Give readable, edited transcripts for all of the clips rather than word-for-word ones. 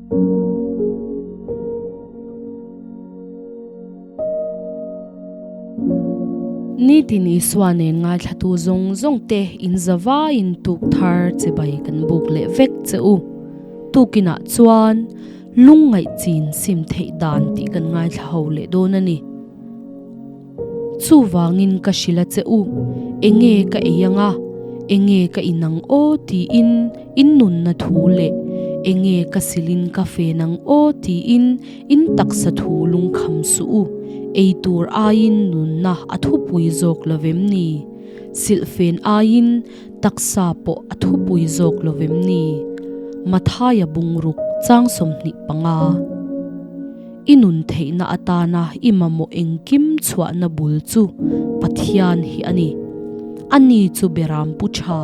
Nitin Isua nen ngaithlatu zawng zawng te in zavaiin tuk thar chibai kan buk leh vek che u. Tukinah chuan lungngaih chin sim theih dan tih kan ngaithla ho leh dawn a ni. Chuvangin ka hrilh a che u, enge ka ei anga, enge ka in ang aw tiin in nunna thu leh enge ka silin ka fen ang aw tiin in taksa thu lungkham suh u, ei tur aiin nunna a thupui zawk lo vem ni? Silhfen aiin taksa pawh a thupui zawk lo vem ni? Mathaia bungruk chang 25. I nun theihna atana i mamawh engkim chhuahna bul chu Pathian hi a ni. Ani chu beram pu tha,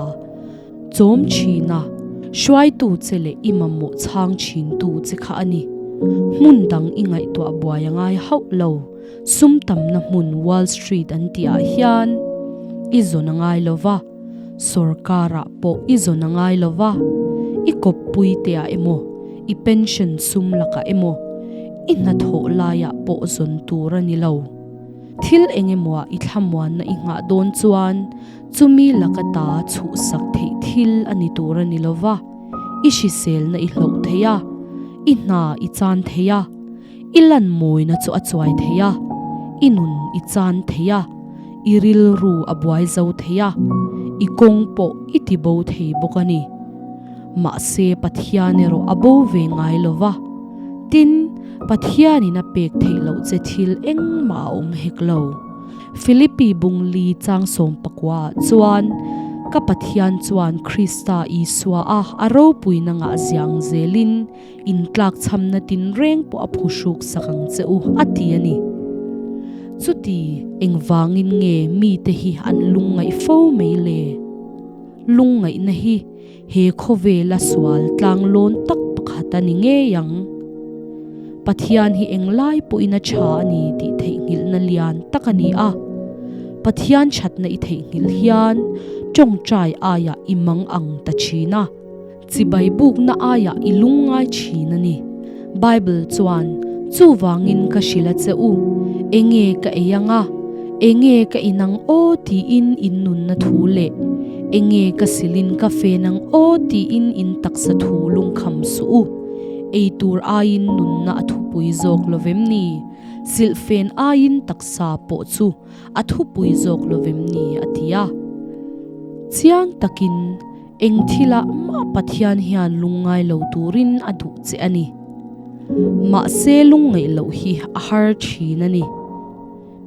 chawm thina, hruaitu che leh i mamawh chhang thintu che kha a ni. Hmun dang i ngaihtuah buai a ngai hauh lo. Sum tamna hmun Wall Street an tihah hian i zawn a ngai lo va, sawrkarah pawh i zawn a ngai lo va, i kawppui teah emaw, i pension sum lakah emaw, i hnathawh laiah pawh zawn tur a ni lo. Thil eng emawah i thlamuanna i nghah dawn chuan chumi laka ta chhuhsak theih thil a ni tur a ni lo va, i hriselna i hloh thei a, i hna i chan thei a, I lan mawina chu a chuai thei a, i nun i chan thei a, i rilru a buai zo thei a, i kawng pawh i ti bo thei bawk a ni. Mahse Pathian erawh a bo ve ngai lo va, tin, Pathianin a pek theih loh che thil engmah a awm hek lo. Philippi bungli chang 19 ah chuan, Ka Pathian chuan Krista Isua a a ropuina ngah ziang zelin, Intlakchhamna tinreng pawh a phuhruk sak ang che u, a ti a ni. Chuti engvangin nge mite hi an lungngaih fo mai le? Lungngaihna hi he khawvela sual tlanglawn tak pakhat a ni ngei ang. Pathian hi englai pawhin a tha a ni tih theihnghilhna lian tak a ni a. Pathian thatna i theihnghilh hian tawngtai aiah i mang ang ta thin a. Chibai bukna aiah i lungngai thin a ni. Bible chuan, Chuvangin ka hrilh a che u, enge ka ei anga, enge ka in ang aw tiin in nunna thu leh, enge ka silin ka fen ang aw tiin in taksa thu lungkham suh u. Ei tur aiin nunna a thupui zawk lo vem ni? Silhfen aiin taksa pawh chu a thupui zawk lo vem ni? a ti a. Chiang takin. Eng thilah mah Pathian hian lungngai lo turin a duh che a ni. Mahse lungngaih loh hi a har thin a ni.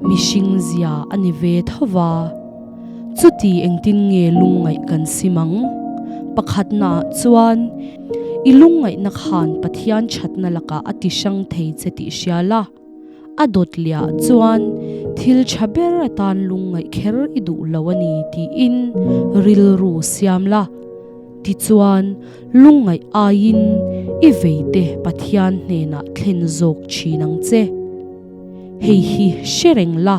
Mihring zia a ni ve tho va. Chuti engtin nge lungngaih kan sim ang? Pakhatnaah chuan i lungngaihna khan Pathian thatna lakah a ti hrang thei che tih hria la. A dawt liah chuan thil tha ber atan lungngaih kher i duh lo a ni tiin rilru siam la. Tichuan, lungngaih aiin i veite Pathian hnenah thlen zawk thin ang che. Hei hi hre reng la,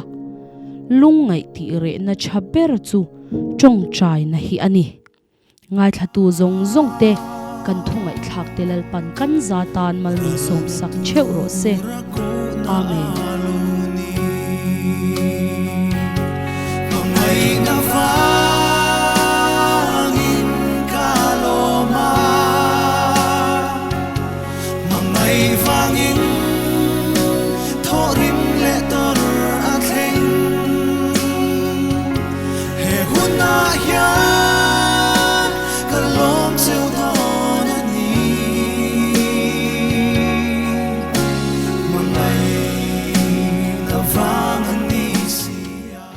lungngaih tih rehna tha ber chu tawngtaina hi a ni. Ngaithlatu zawng zawng te kan thu ngaihthlak te Lalpan kan za tan mal min sawm sak theuh rawh se. Amen.